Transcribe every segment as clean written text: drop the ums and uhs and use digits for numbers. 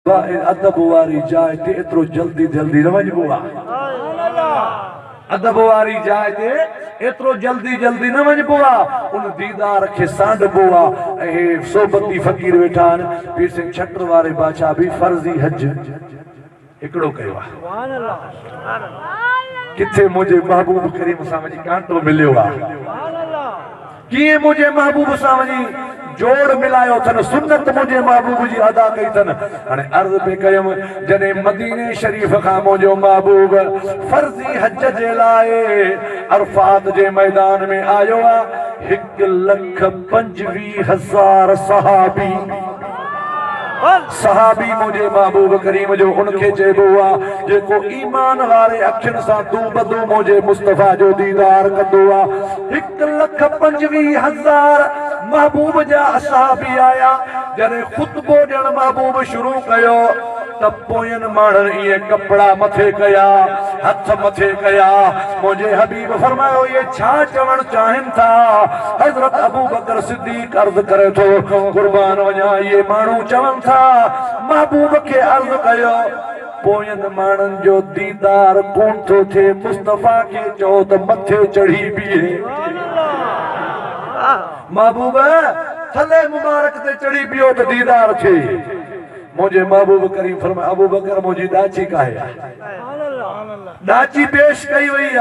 ادب واري جاء تي ايترو جلدي جلدي نه وڃبو آ. ادب واري جاء تي ايترو جلدي جلدي نه وڃبو آ. ان ديدار کي سانڍبو آ. ۽ هي صحبتي فقير ويٺا آهن. پير سائين ڇٽر واري بادشاهه به فرضي حج هڪڙو ڪيو آ. ڪٿي منهنجي محبوب ڪريم سان وڃي ڪانٽو مليو آ. ڪيئن منهنجي محبوب سان وڃي جوڙ ملايو اٿن، سنت منهنجي محبوب جي ادا ڪئي اٿن. هاڻي عرض پئي ڪيم، جڏهن مديني شريف کان منهنجو محبوب فرضي حج جي لاء عرفات جي ميدان ۾ آيو آ، هڪ لک 25,000 صحابي، صحابي منهنجي محبوب ڪريم جو ان کي چئبو آ جيڪو ايمان واري اکين سان دوبدو منهنجي مصطفيٰ جو ديدار ڪندو آ. 1,25,000 محبوب جا اصحابي آيا. جڏهن خطبو ڏيڻ محبوب شروع ڪيو ته پوين ماڻهن ائين ڪپڙا مٿي ڪيا، هٿ مٿي ڪيا. منهنجي حبيب فرمايو، اهي ڇا چوڻ چاهين ٿا؟ حضرت ابوبڪر صديق عرض ڪري ٿو، قربان وڃان اهي ماڻهو چون ٿا، محبوب کي عرض ڪيو، پوين ماڻهن جو ديدار ڪونه ٿو ٿئي، مصطفيٰ کي چئو ته مٿي چڙهي بيهي. محبوب ٿلهي مبارڪ تي چڙهي بيهو ته ديدار ٿئي. منهنجي محبوب ڪريم فرمايو، ابوبڪر منهنجي ڏاچي ڪاهي آ. ڏاچي پيش ڪئي وئي آ.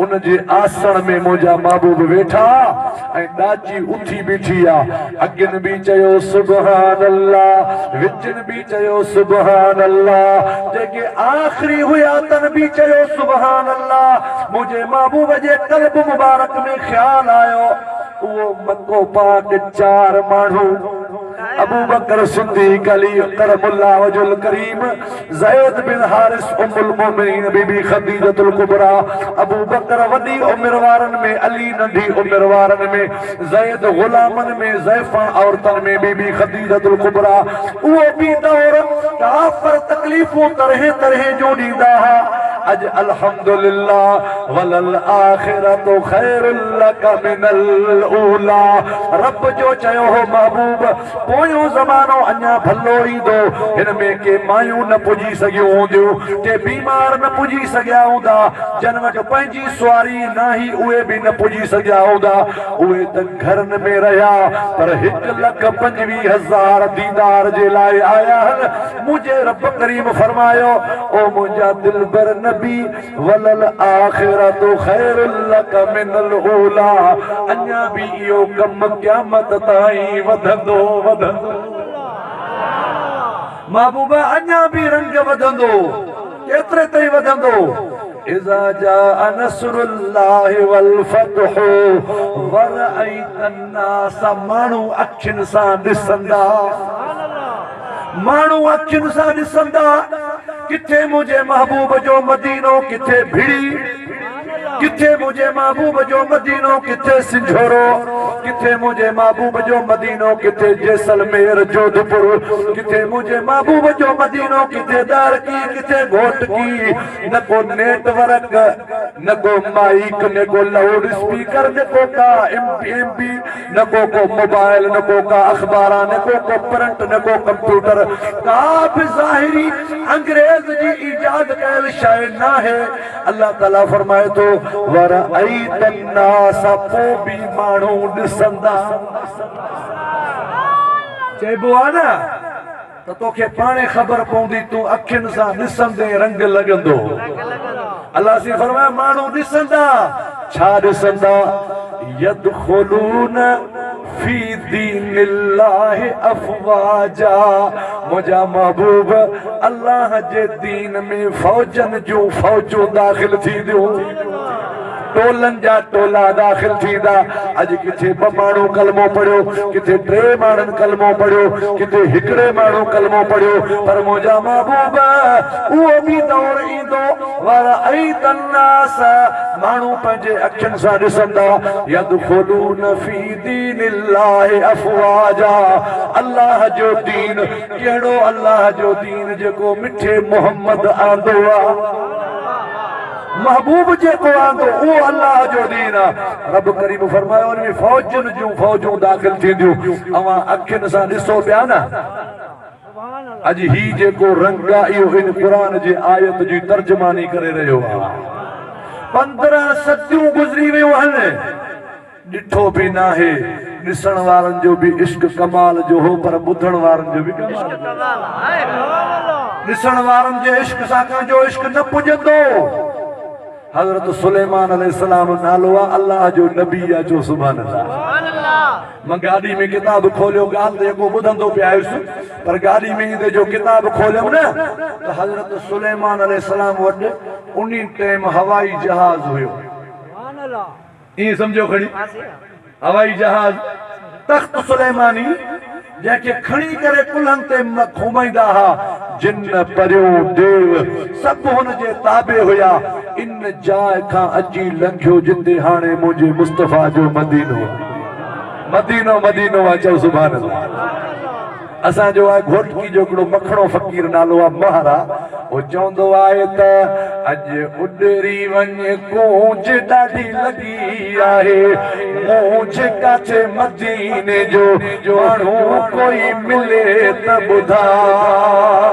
ان جي آسڻ ۾ منهنجا محبوب ويٺا ۽ ڏاچي اٿي بيٺي آ. اڳين به چيو سبحان الله، وچين به چيو سبحان الله، جيڪي آخري هيا تن به چيو سبحان الله. منهنجي محبوب جي قلب مبارڪ ۾ خيال آيو، اهو مڪو پاڪ چار ماڻهو، ابوبڪر صديق، علي ڪرم الله وجه الڪريم، زيد بن حارث، ام المومنين بي بي خديجة الڪبريٰ، ابوبڪر وڏي عمر وارن ۾، علي ننڍي عمر وارن ۾، زيد غلامن ۾، ضعيفان عورتن ۾ بي بي خديجة الڪبريٰ. اهو به دور ڪافر تڪليفون طرحين طرحين جون ڏيندا ها. اڄ الحمدلله وللآخرة خير لک من الاوليٰ رب جو چيو هو محبوب پويون زمانو اڃا ڀلو ايندو، هن ۾ ڪي مايون نه پڄي سگهيون هونديون، ڪي بيمار نه پڄي سگهيا هوندا، جن وٽ پنهنجي سواري ناهي اهي به نه پڄي سگهيا هوندا، اهي ته گهرن ۾ رهيا، پر 1,25,000 ديدار جي لاء آيا هن، منهنجي رب ڪريم فرمايو، او منهنجا دلبر نبي! وللآخرة خير لک من الاوليٰ اڃا به اهو ڪم قيامت تائين وڌندو وڌندو. محبوب اڃا به رنگ وڌندو ڪيتري تائين وڌندو اذا جاء نصر الله والفتح ورأيت الناس ماڻهو اکين سان ڏسندا. ماڻهو اکين سان ڏسندا، ڪٿي منهنجي محبوب جو مدينو ڪٿي ڀڙي، ڪٿي منهنجي محبوب جو مدينو ڪٿي سنجهورو، ڪٿي منهنجي محبوب جو مدينو ڪٿي جيسلمير جوڌپور، ڪٿي منهنجي محبوب جو مدينو ڪٿي ڏهرڪي ڪٿي گهوٽڪي، نه ڪو نيٽ ورڪ، نه ڪو مائيڪ، نه ڪو لائوڊ اسپيڪر، نه ڪو ڪا ايم بي، نه ڪو ڪو موبائل، نه ڪو ڪا اخباران، نه ڪو ڪو پرنٽ، نه ڪو ڪمپيوٽر، ڪا به ظاهري انگريز جي ايجاد ڪيل شيء ناهي. الله تعاليٰ فرمائي ٿو، ورأيت الناس پوء به ماڻهو ڏسندا. چئبو آهي نه ته توکي پاڻهي خبر پوندي، تون اکين سان ڏسندين رنگ لڳندو. الله سائين فرمايو ماڻهو ڏسندا، ڇا ڏسندا؟ يدخلون في دين الله افواجا منهنجا محبوب الله جي دين ۾ فوجن جون فوجون داخل ٿينديون. ٽولن جا ٽولا داخل ٿيندا. اڄ ڪٿي ٻه ماڻهو ڪلمو پڙهيو، ڪٿي ٽي ماڻهن ڪلمو پڙهيو، ڪٿي هڪڙي ماڻهو ڪلمو پڙهيو، پر منهنجا محبوب اهو به دور ايندو، ورأيت الناس ماڻهو پنهنجي اکين سان ڏسندا، يدخلون في دين الله افواجا الله جو دين، ڪهڙو الله جو دين جيڪو مٺي محمد آندو آ. محبوب جيڪو آندو اهو الله جو دين آ. رب ڪريم فرمايو ان ۾ فوجن جون فوجون داخل ٿينديون. اوهان اکين سان ڏسو پيا نه. اڄ هي جيڪو رنگ آ اهو ان قرآن جي آيت جي ترجماني ڪري رهيو آ. 15 صديون گذري ويون آهن ڏٺو به ناهي. ڏسڻ وارن جو به عشق ڪمال جو هو پر ٻڌڻ وارن جو به ڪمال جو هو. ڏسڻ وارن جي عشق سان ڪنهن جو عشق نه پڄندو. حضرت سليمان عليه السلام نالو آ الله جو نبي آ چو سبحان الله. مان گاڏي ۾ ڪتاب کوليو ڳالهه ته يڪو ٻڌندو پئي آيس پر گاڏي ۾ ايندي جو ڪتاب کوليم نه ته حضرت سليمان عليه السلام وٽ انهي ٽيم هوائي جهاز هيو. ائين سمجهو کڻي هوائي جهاز تخت سليماني جنهن کي کڻي ڪري ڪلهن تي گهمائيندا ها، جن، پريون، ديو سڀ هن جي تابع هيا، ان جاء کان اچي لنگهيو جتي هاڻي منهنجي مصطفيٰ جو مدينو آهي. مدينو مدينو آهي چئو سبحان الله. اسان جو آهي گهوٽڪي جو هڪڙو مکڻو فقير نالو آهي مهر آ هو چوندو آهي ته اڄ اڏري وڃ ڪونج ڏاڍي لڳي آهي مونجهه ڪاٿي مديني جو ماڻهو ڪوئي ملي ته ٻڌاء.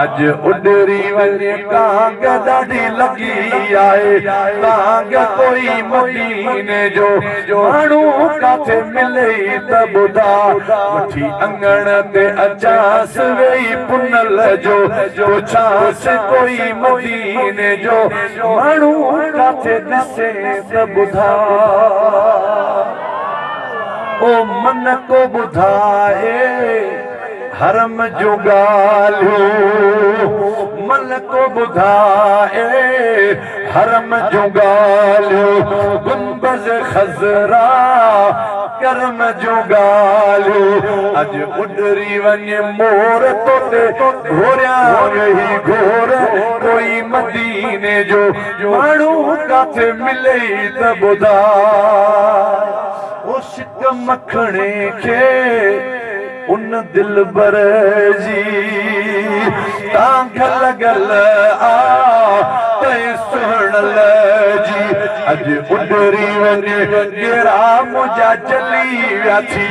اڄ اڏري وڃ ڪانگ ڏاڍي لڳي آهي تانگ ڪوئي مديني جو ماڻهو ڪاٿي ملئي ته ٻڌاء وٺي اڱڻ تي اچانس ويهي پنل جو پڇانس ڪوئي مديني جو ماڻهو ڪاٿي ڏسين ته ٻڌاء او من ڪو ٻڌائي. حرم جون ڳالهيون من ڪو ٻڌائي حرم جون ڳالهيون گنبذ خضرا ڪرم جون ڳالهيون اڄ اڏري وڃ مور توتي گهوريان ويهي گهور ڪوئي مديني جو ماڻهو ڪاٿي ملئي ته ٻڌاء او سڪ مکڻي کي ان دلبر جي تانگهه لڳل آ تنهن سهڻل جي اڄ اڏري وڃ ڳيرا منهنجا جلي ويا ٿي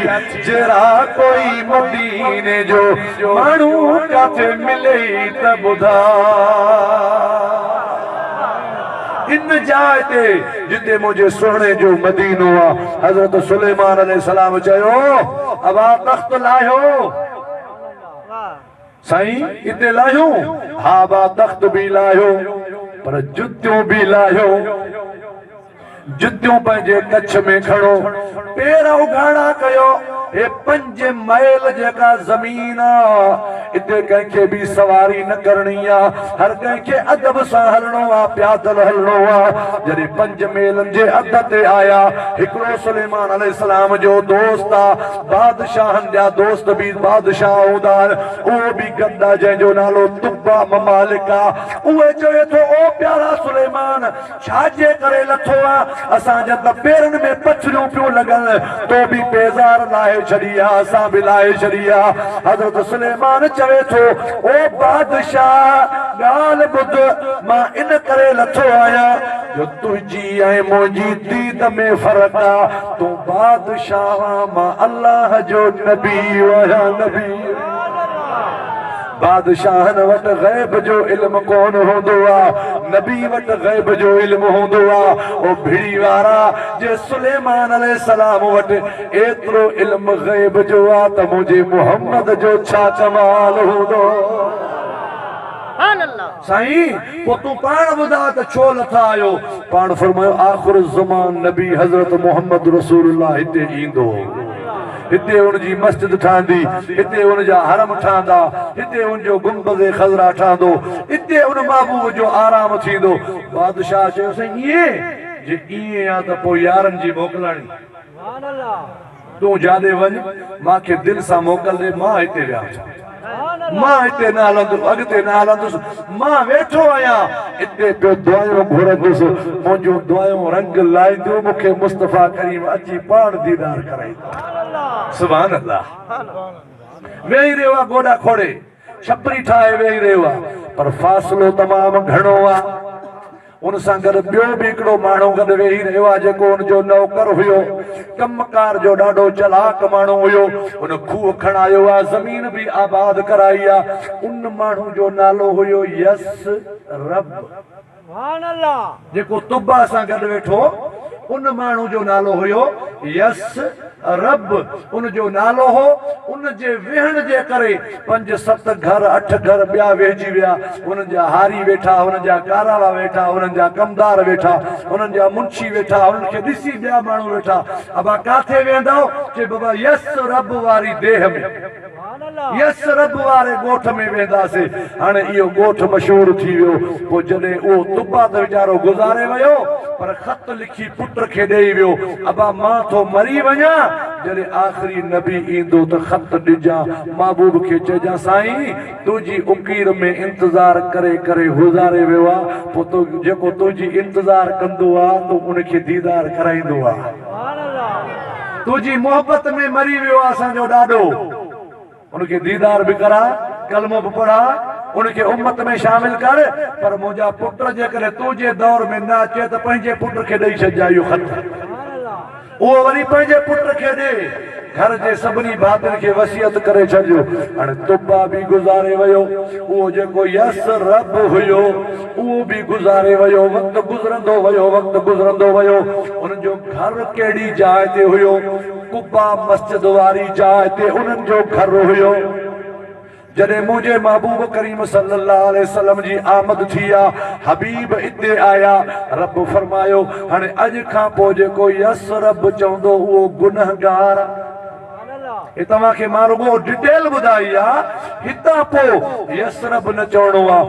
جيرا ڪوئي مديني جو ماڻهو ڪاٿي ملئي ته ٻڌاء. ان جاء تي جتي منهنجي سهڻي جو مدينو آ. حضرت سليمان عليه السلام چيو، ابا تخت لاهيو. سائين اتي لاهيون؟ ها ابا تخت به لاهيو پر جتيون به لاهيو. جتيون پنهنجي ڪڇ ۾ کڻو، پير اگهاڙا ڪيو. هي پنج ميل جيڪا زمين آ، اتي ڪنهن کي به سواري نه ڪرڻي آ، هر ڪنهن کي ادب سان هلڻو آ، پيادل هلڻو آ. جڏهن پنج ميلن جي اڌ تي آيا، هڪڙو سليمان عليه السلام جو دوست آ، بادشاهن جا دوست به بادشاهه هوندا آهن، اهو به گڏ آ، جنهن جو نالو طبع ممالڪ آ، اهو چوي ٿو، او پيارا سليمان! ڇا جي ڪري لٿو آن؟ اسان جن ته پيرن ۾ پٿريون پيون لڳن، تو به پيزار لاهي ڇڏي آ، اسان به لاهي ڇڏي آ. حضرت سليمان چوي ٿو، او بادشاهه! ڳالهه ٻڌ، مان ان ڪري لٿو آهيان جو تنهنجي ۽ منهنجي ديد ۾ فرق آ، تون بادشاهه آن، مان الله جو نبي آهيان، نبي. بادشاهن وٽ غيب جو علم ڪونه هوندو آ، نبي وٽ غيب جو علم هوندو آ. او ڀڙي وارا! جي سليمان عليه السلام وٽ ايترو علم غيب جو آ ته منهنجي محمد جو ڇا ڪمال هوندو. سائين! پوء تون پاڻ ٻڌاء ته ڇو لٿا آهيو؟ پاڻ فرمايو، آخر الزمان نبي حضرت محمد رسول الله هتي ايندو. هتي ان جي مسجد ٺهندي، هتي ان جا حرم ٺهندا، هتي ان جو گنبذ خضرا ٺهندو، اتي ان محبوب جو آرام ٿيندو. بادشاهه چيو، سائين ائين؟ جي ائين آ ته پوء يارن جي موڪلاڻي. تون جاڏي وڃ، مان کي دل سان موڪل ڏي، مان هتي ويهان ٿو. مان هتي نه هلندس، اڳتي نه هلندس، مان ويٺو آهيان، اتي پيو دعايون گهرندس، منهنجون دعايون رنگ لائينديون، مون کي مصطفيٰ ڪريم اچي پاڻ ديدار ڪرائيندو. سبحان الله. ويهي رهيو آ گوڏا کوڙي، ڇپري ٺاهي ويهي رهيو آ، پر فاصلو تمام گهڻو آ. ان سان گڏ ٻيو به هڪڙو ماڻهو گڏ ويهي رهيو آ جيڪو ان جو نوڪر هيو. ڪم ڪار جو ڏاڍو چلاڪ ماڻهو هيو. ان کوهه کڻايو آ، زمين به آباد ڪرائي آ. ان ماڻهو جو نالو هيو يس رب. جيڪو طبع سان گڏ ويٺو ان ماڻهو جو نالو هيو يس رب. ان جو نالو هو. ان جي ويهڻ جي ڪري پنج ست گهر اٺ گهر ٻيا ويهجي ويا. انهن جا هاري ويٺا، انهن جا ڪاراوا ويٺا، انهن جا ڪمدار ويٺا، انهن جا منشي ويٺا، انهن کي ڏسي ٻيا ماڻهو ويٺا. ابا ڪاٿي ويهندؤ؟ چي بابا يس رب واري ديهه ۾. يس رب واري ڳوٺ ۾ ويهنداسي. هاڻي اهو ڳوٺ مشهور ٿي ويو. پوء جڏهن اهو طبع ته ويچارو گذاري ويو پر خط لکي پٽ کي ڏيئي ويو، ابا مان ٿو مري وڃان، جڏهن آخري نبي ايندو ته خط ڏجان، محبوب کي چئجان سائين تنهنجي اڪير ۾ انتظار ڪري ڪري گذاري ويو آ، پوء تو جيڪو تنهنجي انتظار ڪندو آ تون ان کي ديدار ڪرائيندو آ. تنهنجي محبت ۾ مري ويو آ اسان جو ڏاڏو. ان کي ديدار به ڪراء، ڪلمو به پڙهاء، ان کي امت ۾ شامل ڪر، پر منهنجا پٽ جيڪڏهن تنهنجي دور ۾ نه اچي ته پنهنجي پٽ کي ڏئي ڇڏجان اهو خط. اهو وري پنهنجي پٽ کي ڏي. گهر جي سڀني ڀاتين کي وصيت ڪري ڇڏجو. هاڻي طبع به گذاري ويو، اهو جيڪو يس رب هيو، اهو به گذاري ويو. وقت گذرندو ويو، وقت گذرندو ويو. ان جو گهر ڪهڙي جاء تي هيو؟ قبا مسجد واري جاء تي انهن جو گهر هيو. جڏهن منهنجي محبوب ڪريم صلي الله عليه وسلم جي آمد ٿي آ، حبيب اتي آيا، رب فرمايو، هاڻي اڄ کان پوء جيڪو يس رب چوندو اهو گنهگار آ. هي توهان کي مان رڳو ڊٽيل ٻڌائي آ، هتان پوء يس رب نه چوڻو آ.